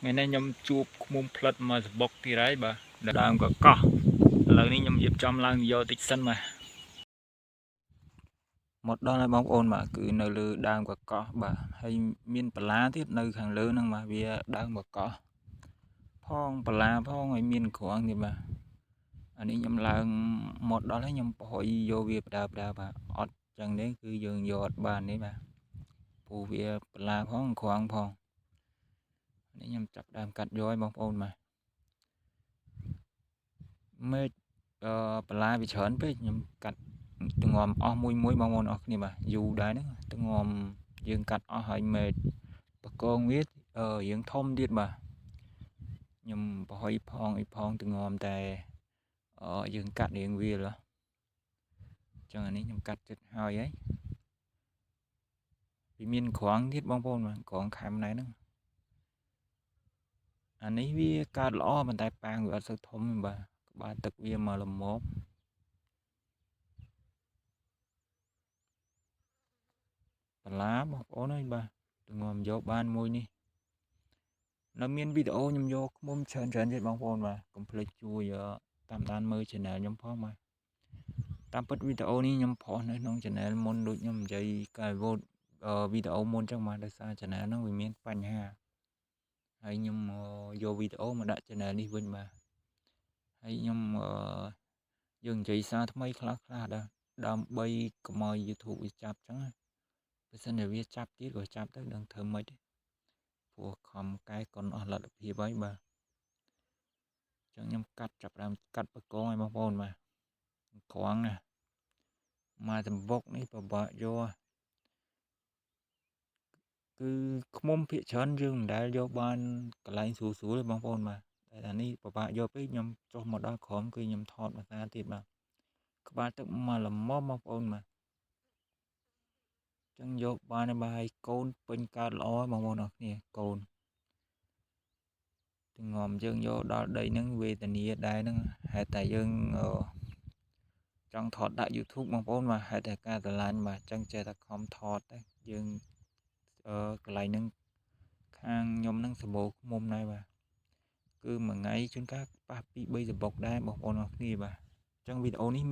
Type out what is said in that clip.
ថ្ងៃនេះខ្ញុំជួបឃ្មុំផ្លិតមកសបុកទៀតហើយបាទដើមកកោះឥឡូវនេះខ្ញុំរៀបចំឡើងយកតិចសិនបាទមកដល់ហើយបងប្អូនបាទគឺនៅលើដើមកកោះបាទហើយមានបន្លាទៀតនៅខាងលើហ្នឹងបាទវាដើមកកោះផងបន្លាផងហើយមានគ្រាំងទៀតបាទអានេះខ្ញុំឡើងមកដល់ហើយខ្ញុំប្រហុយយកវាបដើបដើបាទអត់ចឹងទេគឺយើងយកអត់បានទេបាទព្រោះវាបន្លាផងគ្រាំងផងនេះខ្ញុំចាប់ដើមកាត់យកឲ្យបងប្អូនបាទមេឃបន្លាវាច្រើនពេកខ្ញុំកាត់ទងំអស់មួយមួយបងប្អូនអស់គ្នាបាទយូរដែរហ្នឹងទងំយើងកាត់អស់ហើយមេឃបកងវារៀងធំទៀតបាទខ្ញុំប្រហុយផងអីផងទងំតែយើងកាត់រៀងវាលអញ្ចឹងអានេះខ្ញុំកាត់ចិត្តហើយហើយវាមានក្រងទៀតបងប្អូនបាទក្រងខែមណែហ្នឹងអានេះវាកើតល្អប៉ុន្តែប៉ាងវាអត់សូវធំទេបាទក្បាលទឹកវាមកល្មមបន្លាបងប្អូនអើយបាទទងំយកបានមួយនេះនៅមានវីដេអូខ្ញុំយកឃ្មុំច្រើនច្រើនទៀតបងប្អូនបាទកុំភ្លេចជួយតាមដានមើល channel ខ្ញុំផងបាទតាមពិតវីដេអូនេះខ្ញុំផុសនៅក្នុង channel មុនដូចខ្ញុំនិយាយកាលវីដេអូមុនចឹងបាទដោយសារ channel ហ្នឹងវាមានបញ្ហាហើយខ្ញុំយកវីដេអូមកដាក់ channel នេះវិញបាទហើយខ្ញុំយើងនិយាយសារថ្មីខ្លះខ្លះដែរដើម្បីកុំឲ្យ YouTube វាចាប់ចឹងណាបើសិនជាវាចាប់ទៀតក៏ចាប់ទៅដឹងធ្វើម៉េចទេព្រោះខំកែកុនអស់លទ្ធភាពហើយបាទចឹងខ្ញុំកាត់ចាប់ដើមកាត់បកងឲ្យបងប្អូនបាទក្រងណាមកសម្បុកនេះពិបាកយកគឺឃ្មុំភាកច្រើនយើងមិនដែលយកបានកន្លែងស្រួលស្រួលទេបងប្អូនបាទតែអានេះពិបាកយកពេកខ្ញុំចុះមកដល់ក្រោមគឺខ្ញុំថតភាសាទៀតបាទក្បាលទឹកមកល្មមបងប្អូនបាទចឹងយកបានបាទហើយកូនពេញកើតល្អបងប្អូនអរគ្នាកូនទងំយើងយកដល់ដីហ្នឹងវេទនាដែរហ្នឹងហេតុតែយើងចង់ថតដាក់ YouTube បងប្អូនបាទហេតុតែការស្រឡាញ់បាទចឹងចេះតែខំថតទៅយើងកន្លែងហ្នឹងខាងខ្ញុំហ្នឹងសម្បូរឃ្មុំដែរបាទគឺមួយថ្ងៃជួនកាលប៉ះ2 3សបុកដែរបងប្អូនអរគ្នាបាទអញ្ចឹងវីដេអូនេះ